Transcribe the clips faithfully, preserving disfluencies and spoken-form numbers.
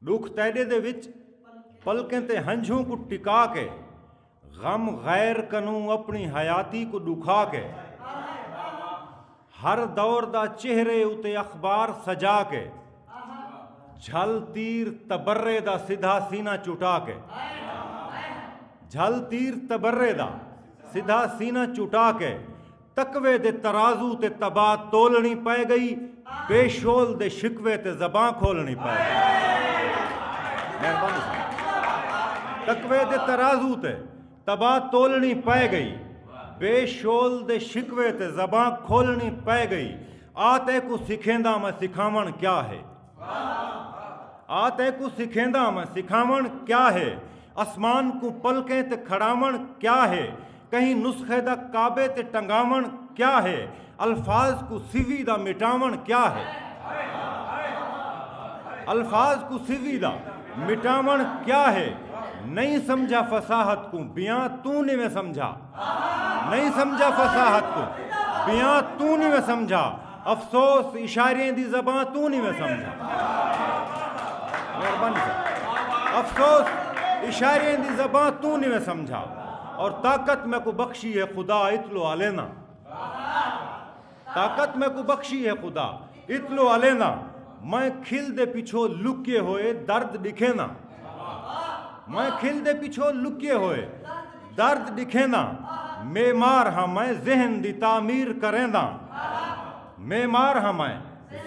ݙکھ تیݙے دے وچ پلکیں تے ہنجھوں کوں ٹکا کے، غم غیر کنوں اپݨی حیاتی کوں ݙکھا کے، ہر دور دا چہرے اتے اخبار سجا کے، جھل تیر تبرے دا سدھا سینہ چٹا کے، جھل تیر تبرے دا سدھا سینہ چٹا کے، تقوی دے ترازو تے تباہ تولݨی پئے ڳئی، بے شول دے شکوے تے زباں کھولݨی پئے ڳئی۔ مہربانی سائیں۔ تقوی دے ترازو تے تباہ تولݨی پئے ڳئی، بے شول دے شکوے تے زباں کھولݨی پئے ڳئی۔ آ تیکوں سکھینداں میں سکھاوݨ کیا ہے؟ آ تیکوں سکھینداں میں سکھاوݨ کیا ہے؟ اسمان کوں پلکیں تے کھڑاوݨ کیا ہے؟ کہیں نسخے دا کعبے تے ٹنگاوݨ کیا ہے؟ الفاظ کوں سوی دا مٹاوݨ کیا ہے؟ الفاظ کوں سوی دا مٹاوݨ کیا ہے؟ نئیں سمجھا فصاحت کوں، بیاں توں نویں سمجھا۔ نئیں سمجھا فصاحت کوں، بیاں توں نویں سمجھا۔ افسوس اشاریں دی زباں توں نویں سمجھا۔ مہربانی سائیں۔ افسوس اشاریں دی زباں توں نویں سمجھا۔ اور طاقت میکوں بخشی ہے خدا، اتلو آلینداں۔ طاقت میکوں بخشی ہے خدا، اتلو آلینداں۔ میں کھل دے پچھوں لکے ہوئے درد ݙکھینداں۔ میں کھل دے پچھوں لکے ہوئے درد ݙکھینداں۔ معمار ہاں میں ذہن دی تعمیر کرینداں۔ معمار ہاں میں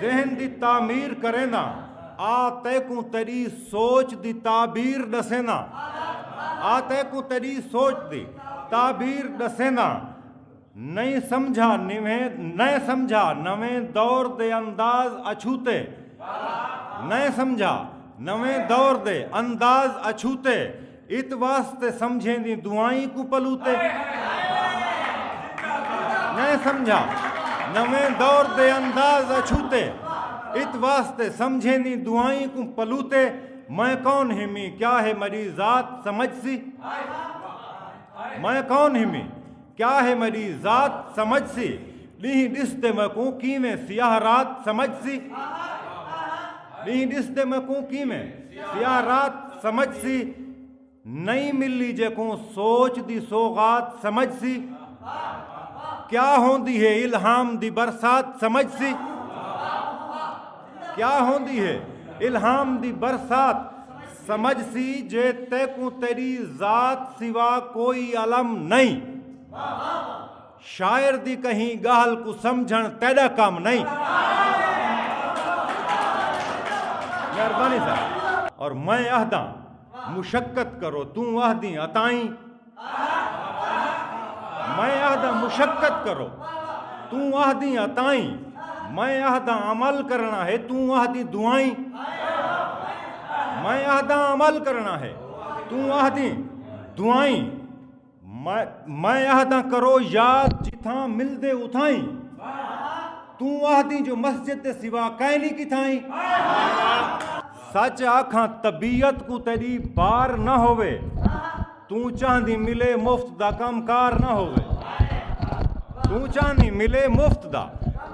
ذہن دی تعمیر کرینداں۔ آ تیکوں تیݙی سوچ دی تعبیر ݙسینداں۔ آ تیکوں تیݙی سوچ دی تعبیر ݙسینداں۔ نئیں سمجھا نویں، نئیں سمجھا نویں دور دے انداز اچھوتے۔ نئیں سمجھا نویں دور دے انداز اچھوتے۔ ات واسطے سمجھیں دی دعائیں کوں پلوتے۔ نئیں سمجھا نویں دور دے انداز اچھوتے۔ ات واسطے سمجھیں دی دعائیں کوں پلوتے۔ میں کون ہمی، کیا ہے میݙی ذات سمجھ سی؟ میں کون ہمی؟ کیا ہے میݙی ذات سمجھ سی؟ ݙینہہ ݙسدے میکوں کیویں سیاہ رات سمجھ سی؟ ݙینہہ ݙسدے میکوں کیویں سیاہ رات سمجھ سی؟ نئیں ملی جیکوں سوچ دی سوغات سمجھ سی؟ کیا ہوندی ہے الہام دی برسات سمجھ سی؟ کیا ہوندی ہے الہام دی برسات سمجھ سی؟ جے تیکوں تیݙی ذات سوا کوئی علم نئیں، شاعر دی کہیں ڳالھ کوں سمجھݨ تیݙا کم نئیں۔ مہربانی صاحب۔ اور میں آہداں مشقت کرو، توں آہدیں عطائیں۔ میں آہداں مشقت کرو، توں آہدیں عطائیں۔ میں آہداں عمل کرݨا ہے، توں آہدیں دعائیں۔ میں آہداں عمل کرݨا ہے، توں آہدیں دعائیں۔ میں، میں آہداں کرو یاد جتھاں ملدے اتھائیں۔ توں آہدیں جو مسجد دے سوا کائنی کتھائیں۔ سچ آکھاں طبیعت کوں تیݙی بار نہ ہووے۔ توں چاہندیں ملے مفت دا کم کار نہ ہووے۔ توں چاہندیں ملے مفت دا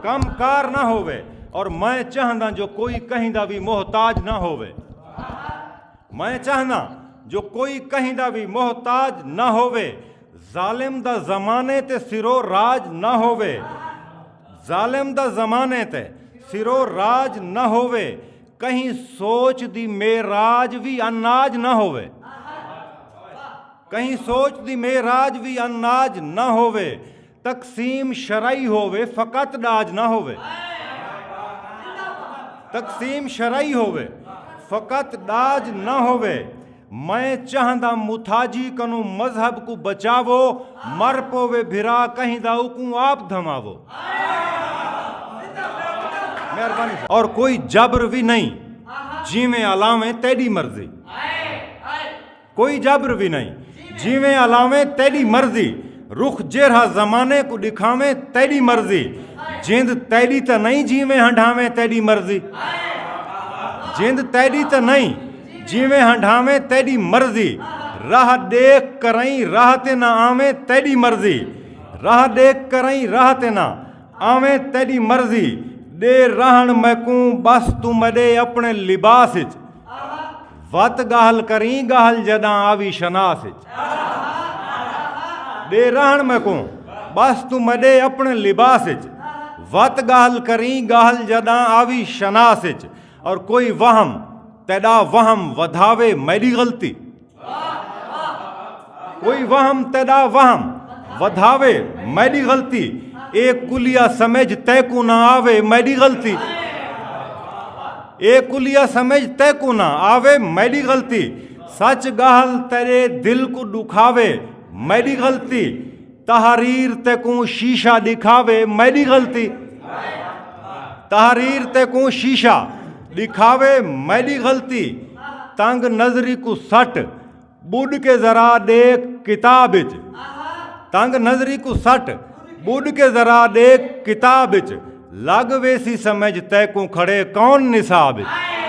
کم کار نہ ہووے۔ اور میں چاہنداں جو کوئی کہیں دا وی محتاج نہ ہووے۔ میں چاہنداں جو کوئی کہیں دا وی محتاج نہ ہووے۔ ظالم دا زمانے تے سرو راج نہ ہووے۔ ظالم دا زمانے تے سرو راج نہ ہووے۔ کہیں سوچ دی معراج وی اناج نہ ہووے۔ کہیں سوچ دی معراج وی اناج نہ ہووے۔ تقسیم شرعی ہووے، فقط ݙاج نہ ہووے۔ تقسیم شرعی ہووے، فقط ݙاج نہ ہووے۔ میں چاہنداں متھاجی کنوں مذہب کوں بچاوو، مر پووے بھرا کہیں دا اوکوں آپ دھماوو۔ مہربانی۔ اور کوئی جبر وی نئیں، جیویں الاویں تیݙی مرضی۔ کوئی جبر وی نئیں، جیویں الاویں تیݙی مرضی۔ رخ جیرھا زمانے کوں ݙکھاویں تیݙی مرضی۔ جند تیݙی تاں نئیں جیویں ہنڈھاویں تیݙی مرضی۔ جند تیݙی تاں نئیں جیویں ہنڈھاویں تیݙی مرضی۔ راہ ݙیکھ کرئیں راہ تے نہ آویں تیݙی مرضی۔ راہ ݙیکھ کرئیں راہ تے نہ آویں تیݙی مرضی۔ ݙے رہݨ میکوں ٻس توں میݙے اپݨے لباس اچ۔ وت ڳالھ کریں ڳالھ جݙاں آوی شناس اچ۔ ݙے رہݨ میکوں بس توں میݙے اپݨے لباس اچ۔ وت ڳالھ کریں ڳالھ جݙاں آوی شناس اچ۔ اور کوئی وہم تیݙا وہم ودھاوے میݙی غلطی۔ کوئی وہم تیݙا وہم ودھاوے میݙی غلطی۔ اے کلیا سمجھ تیکوں نہ آوے میݙی غلطی۔ اے کلیا سمجھ تیکوں نہ آوے میݙی غلطی۔ سچ ڳالھ تیݙے دل کوں ݙکھاوے میݙی غلطی۔ تحریر تیکوں شیشہ ݙکھاوے میݙی غلطی۔ تحریر تیکوں شیشہ ݙکھاوے میݙی غلطی۔ تنگ نظری کوں سٹ ٻݙ کے ذرا ݙیکھ کتاب اچ۔ تنگ نظری کوں سٹ ٻݙ کے ذرا ݙیکھ کتاب اچ۔ لڳ ویسی سمجھ تیکوں کھڑے کون نصاب اچ۔